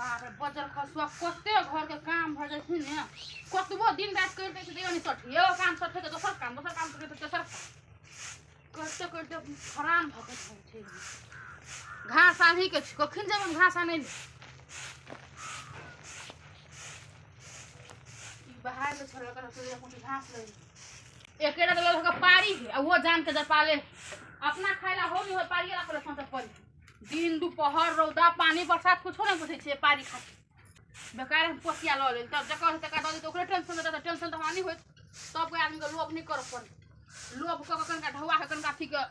बाप रे बजर खसुआ कते घर के काम भ जाइ छै ने, कतबो दिन रात करि दै छै तैयो नहि सठै। एगो काम सठै तऽ दोसर काम, दोसर काम सठै तऽ तेसर काम, करिते करिते हरान भऽ के जाइ छै। घास आनही के छै, कखन जेबै हम घास आनै लए? ई बाहर के छोड़ल कर तो घास ले एकेटा तऽ लऽ पारी है, आ ओहो जान के जपाले अपना खाय ला हो नहीं हो, पारी ला करे सोचऽ पड़ी। दिन दुपहर रौदा पानी बरसात कुछो नहीं बुझै छियै, पारी खातिर बेकार हम पोसिया लऽ लेल। तब जकर तकर दऽ देतै ओकरे टेंशन देतै, तऽ टेंशन तऽ हमरा नहि होइत। तब कोइ आदमीके लोभ नहि करऽ पड़ै। लोभ कऽ कऽ कनिका ढौआ के कनिका अथीके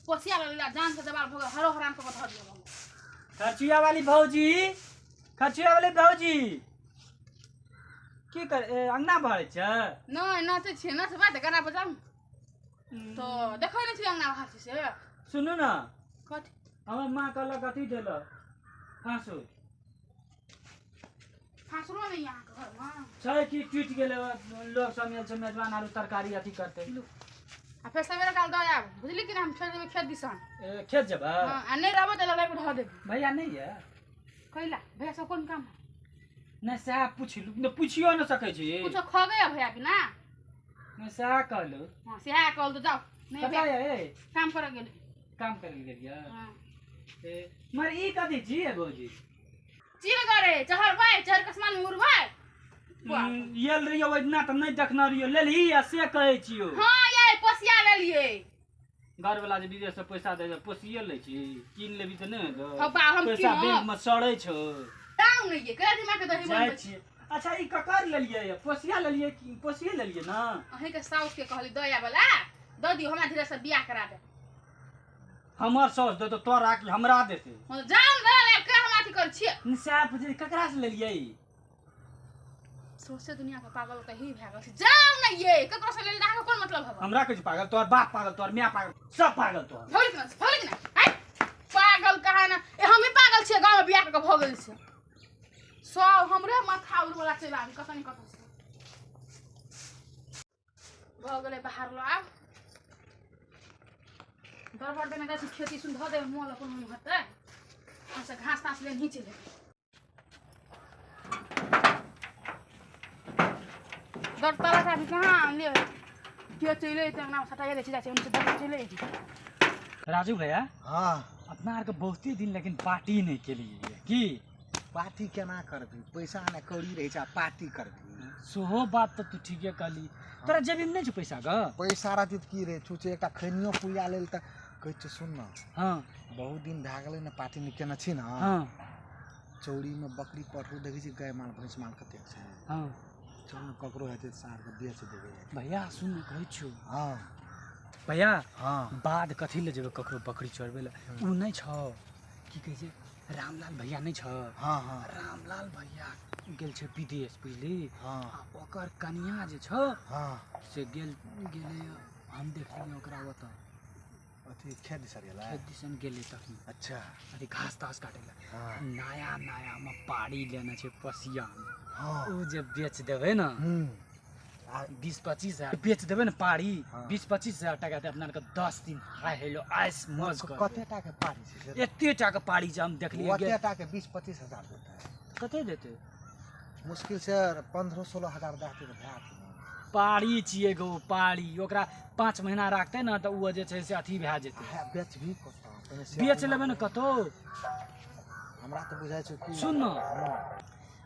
पोसिया लऽ लेल, जान से जवाल भऽ गेल, हरो हरान कऽ कऽ धऽ दिअ। खर्चिया वाली भौजी, खर्चिया वाली भौजी, की कर अंगना भरै छै? नहि, नाचै छियै, नचबै तऽ गाना बजाउ तऽ देखै नहि छियै अंगना बाहर छै से। सुनू ने, कथी? हमर माँ कहलक अथी देलक फाँसुर। फाँसुरो नहि अहाँके घरमे छै कि टूटि गेलै? लोग सब आयल छै मेजबान आरू तरकारी अथी करतै। आ फेर सवेरे काल दऽ आयब, बुझली कि ने? हम छोड़ि देबै खेत दिसन। ए, खेत जेबै? हँ, आ नहि रहबै तऽ लड़ाइ धऽ देबै। भैया नहि यऽ? कैला भैया सब कोन काम? नहि सएह पुछलू ने, पुछियो नहि सकै छी। कुछो खगै भैया बिना? नहि सएह कहलू। हँ सएह कहलू तऽ जाउ। नहि कतऽ भैया यै? काम करऽ गेलै। काम करै लए गेलियै? हँ। ए, मगर ई कथी छियै भौजी? चिल करे चढ़बै, चढ़ के आसमान में उड़बै। येल रहियो ओहि दिना तऽ नहि देखने रहियो, लेलही आ से कहै छियौ। हँ यै, पोसिया लेलियै। घरवला जे विदेश से पैसा दै छै पोसिए लै छी, कीन लेबी तऽ नहि हेतौ? हँ बा, हम पैसा कीनब। बैंक में सड़ै छौ। जाउ नहि यै, कए दिमाग के दही जाइ बनबै छी। छियै। अच्छा ई ककर लेलियै? पोसिया लेलियै कि पोसिए लेलियै ने? अहीँके साउस के कहली दऽ आबऽ ला, दऽ दियौ हमरा, धीरे से बियाह करा दे। हमर साउस देतौ तोरा कि हमरा देतै? हँ, जाउ ने दऽ आयब, के हम अथी करै छियै। सएह पुछै, ककरा से लेलियै? सौंसे दुनिया के पागल तऽ ही भए गेल छै। जाउ ने यै, ककरो से लेल अहाँके कोन मतलब हबऽ? हमरा कहै छै पागल? तोहर बाप पागल, तोहर माय पागल, सब पागल तोहर। भऽ गेल कि नहि? भऽ गेल कि नहि? आँय? पागल कहाँ ने, ए हमही पागल छियै गाँवमे बियाह कऽ के भऽ गेल छै। सब हमरे माथा उड़वला चलि आबी कतऽ ने कतऽ से। भऽ गेलै बाहर लो, आब गड़बड़ देने जाइ छी, खेती सुन धऽ देबै, मोल अपन मोन हेतै। हमसब घास तास लेने ही चलि जेबै। दर ताला चाभी कहाँ आनलियै? के चलि अयतै अंगनामे सटाइए दै छै, जाइ छै ओन्ने से दर चलि अयतै। राजू भैया। हाँ। अपना आरके बहुते दिन लेकिन पार्टी नहि केलियै की? पार्टी केना करबी? पैसा ने कौड़ी रहै छै आ पार्टी करबी? सेहो बात तऽ तू ठीके कहली। तोरा जेबीमे नहि छौ पैसा ग? पैसा रहती तऽ की रहै छुछे एकटा खैनियो पुड़िया लेल तऽ कहै छियौ। सुन ने। हाँ। बहुत दिन भए गेलै ने पार्टी नहि केने छी ने। हाँ। चौरीमे बकरी पठरू देखै छी, गाय माल भैंस माल कतेक छै। हाँ। चल ने, ककरो हेतै तऽ सारके बेच देबै। भैया सुन ने, कहै छियौ। हाँ। भैया। हाँ। बाद कथी लए जेबै ककरो बकरी चोरबै लए? ओ नहि छौ, की कहै छै, रामलाल भैया नहि छौ? हाँ हाँ। रामलाल भैया गेल छै विदेश, बुझली? हाँ। आ ओकर कनिया जे छौ हाँ से गेल गेलै, हम देखलियै ओकरा ओतऽ। अथी खेत दिस गेलै? खेत दिसन गेलै तखन। अच्छा। अथी घास तास काटै लए। हाँ। नया नया मे पारी लेने छै पसियामे। हाँ। ओ जे बेच देबै ने आ 20-25 हजार बेच देबै ने पारी। हाँ। 20-25 हजार टाका दे अपना आरके 10 दिन हाय हेलो आइस मौज कर। कते टाके पारी छै से? एते टाके पारी छै, हम देखलियै। ओते टाके 20-25 हजार देतै? कते देतै? मुश्किल से 15-16 हजार दए देतै तऽ भए जेतै। पारी छियै गो पारी, ओकरा 5 महीना राखतै ने तऽ ओ जे छै से अथी भए जेतै। है, बेचबही कतऽ पहिने से? बेच लेबै ने कतौ। हमरा तऽ बुझाइ छै कि सुन ने।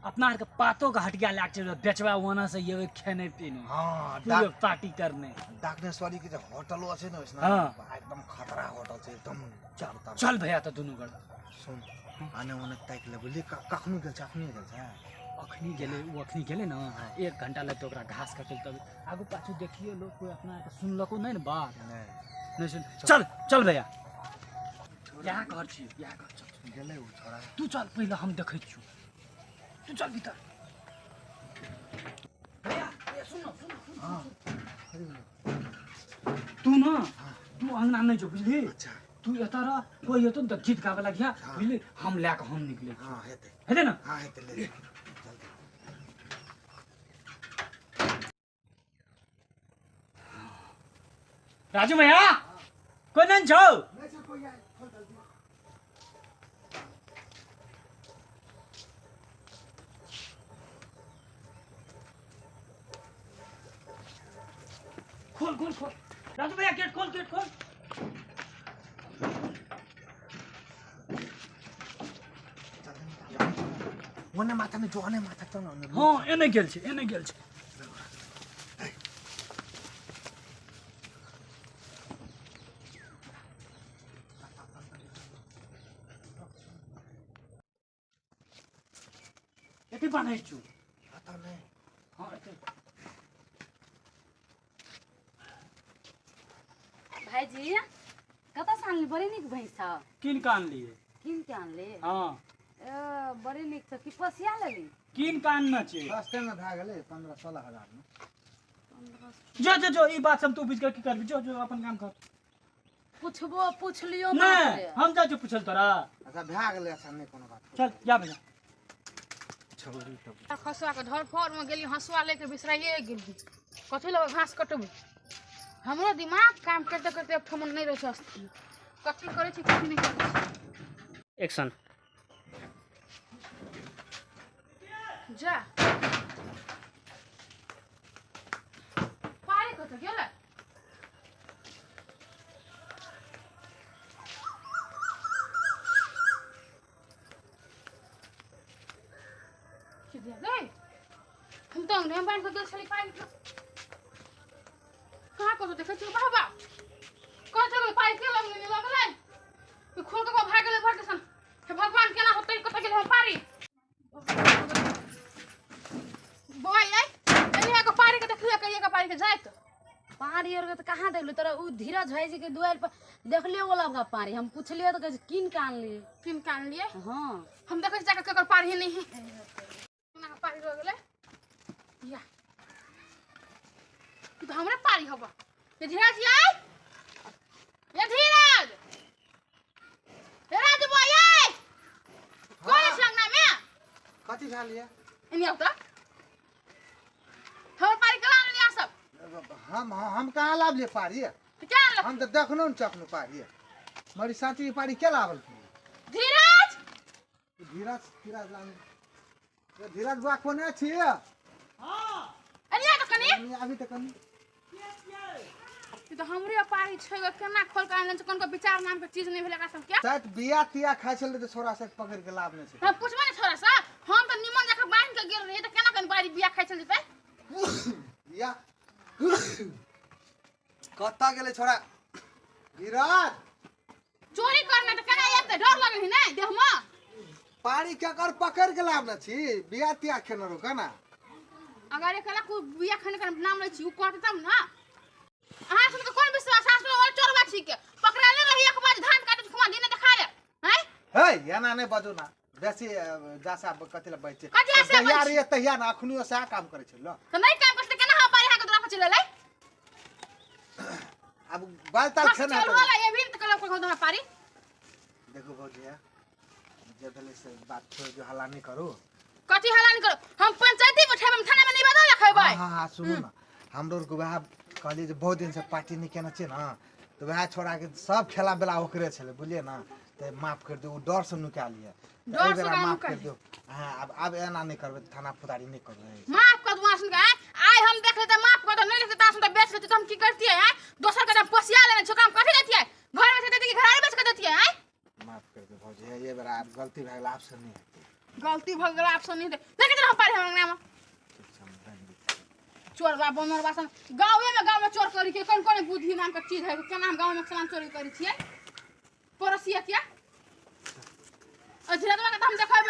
अपना आरके पातो के हटिया लए के चलि बेचबा, ओना से एबै खेने पीने। हाँ। पूरे पार्टी करने। डाकनेश्वरी के जे होटलो छै ने ओइसना। हाँ। एकदम खतरा होटल छै, एकदम चारू तरफ। चल भैया तऽ दुनू गोटा। सुन, आने ओने ताकि लेबै। कखनो गेल छै? अखनी गेल छै? अखनी गेलै ओ, अखनी गेलै ने, 1 घंटा लगतै ओकरा घास काटै तब आगू पाछू देखिए लोग कोइ अपना आरके सुनलको नहि ने बात। नहि। नहि सुन, चल चल भैया, इएह घर छियै, इएह घर, चल। गेलै ओ छोड़ा। तू चल पहिले, हम देखै छियौ, तू चल भीतर। भैया भैया, सुन न, सुन न, सुन। हाँ। तू न तू अङ्गना नहि जो, बुझली? अच्छा। तू एतऽ रह, कोइ एतौ ने तऽ गीत गाबऽ लगिहा। हाँ। बुझली? हम लए कऽ हम निकलै छी। हाँ, हेतै। हेतै ने? हाँ, हेतै, ले जल्दी। राजू भैया, कोइ नहि छौ? नहि छै कोइ, आइ खोल जल्दी। खोल खोल खोल राजू भैया गेट खोल गेट खोल। ओने माथा में जो ओने माथा चल। हां एने गेल छै एने गेल छै। एते बान्है छु पता नहीं। हां एते। भाईजी कतऽ से आनली? बड़ी नीक भैंस छ। किन के आनलियै? किन के आनली? हां। ए बड़ी नीक छ। की पसिया लेली? किन के आनने छै? सस्ते में भए गेलै 15-16 हजार में। जो जो जो ई बात सब तू बुझ के की करबी? जो जो अपन काम कर। पूछबो पूछलियो नहीं हम जा जो पूछल तोरा। अच्छा भए गेलै। अच्छा नहीं कोनो बात। चल जा भैया। छोड़ी तब खसुआ के धरफड़ में गेली हंसुआ लेके बिसराइए गेली। कथी लेबै घास कटबै? हमरो दिमाग काम करते करते अब ठमन नहीं रहै छै। कथी करै छी कथी नहीं करै छी। एक्शन। जा पारी कतऽ गेलै? गई हम तो अंगने में बांध के गेल छली पारी। कहाँ कतौ देखै छियै बाबा कतौ गेलै पारी के लगलै नहि लगलै खोल के भाग गेलै घर के सन। हे भगवान केना होतै कतऽ गेलै हम पारी? बौआ यै एने के पारी के देखलियै कहिया के पारी के जाइत पारी और के त कहाँ देखलियो तोरा? उ धीरज भाईजी के दुआर पर देखलियो वाला का पारी। हम पूछलियो त कहै किन के आनलियै? किन के आनलियै? हां हम देखै छी जाके केकर पारी नहीं है। केना के पारी रह गेलै? या ई त हमरे पारी हबा। ये धीरज यै ये धीरज ये राजू बौआ यै कोन छै अंगना में? कथी भेल यै? एने आउ त हमर पारी केना आनलियै सब? हम कहाँ लाबलियै पारी? त के आनलक? हम त देखनो न चखनो पारी। मरी साँची पारी के लाबल? धीरज धीरज धीरज लाब। धीरज बुआ कोने छी? हां एने आउ त कनी। अभी त कनी ई त हमरे पारी छै ग। केना खोल के आनलन छै? कोन को विचार नाम के चीज नहीं भेलै एकरा सब के। शायद बिया तिया खाइ छलै त छोरा से पकड़ के लाबने छै। हम पुछबै ने छोरा से। हम त निमन जका बान्हि के गेल रहियै त केना कनी पारी बिया खाइ छल जेतै? बिया कतऽ गेलै छोरा? धीरज चोरी करने त केना एतै? डर लगै है नै देह में? पारी केकर पकड़ के लाबने छी? बिया तिया खेने रहो केना? अगर एकरा को बिया खाने के नाम लै छी उ कहतै तब ना। अहाँ सबके कोन विश्वास? अहाँ सब और चोरबा छी के पकड़ाले रही एक बार धान काटे खुमा दिन देखा रे। हैं हे एना नै बजू ना बेसी जासा कथि ल बैठ छै। तहिया रे तहिया ना अखनियो सएह काम करै छै ल। त नहीं काम करतै केना हम पारी अहाँ के दुरा पर चलि एलै? अब बाल ताल खेना चल वाला ये भी त कलम को दोना पारी। देखो भौजी जे भेलै से बात छोड़ जो हल्ला नहीं करू। कथी हल्ला नहीं करू? हम पंचायती बैठेबै, हम थाना में निवेदन लिखेबै। हां हां सुनू ना हमरो के वएह कहलियै जे बहुत दिन से पार्टी नहीं केने छियै ना त वएह छोड़ा के सब खेला बेला ओकरे छलै बुझलियै ना। त माफ कर दियौ, उ डर से नुका लियै। डर से माफ कर दियौ। हां अब एना नहीं करबै, थाना फौजदारी नहीं करबै। माफ कर दू अहाँ के। आइ हम देख लेते माफ कर दो, नहीं लेते त त बेच लेते त हम की करतियै? आइ दोसर के पोसिया लेने छोकरा हम कथी देतियै? घर में से देतियै कि घरारी बेच के देतियै? आइ माफ कर दो भौजी, ये बेरा आब गलती भए गेल, आब से नहीं हेतै। गलती भऽ गेल आब से नहीं हेतै। देखै हम पारी हम अंगना में चोरबा बनरबा सन गाँवे में गाँव में चोर करी के कोन कोन बुद्धि नाम के चीज है? केना हम गाँव में सामान चोरी करी छियै? पड़ोसिया के अझरदवा के त हम देखबै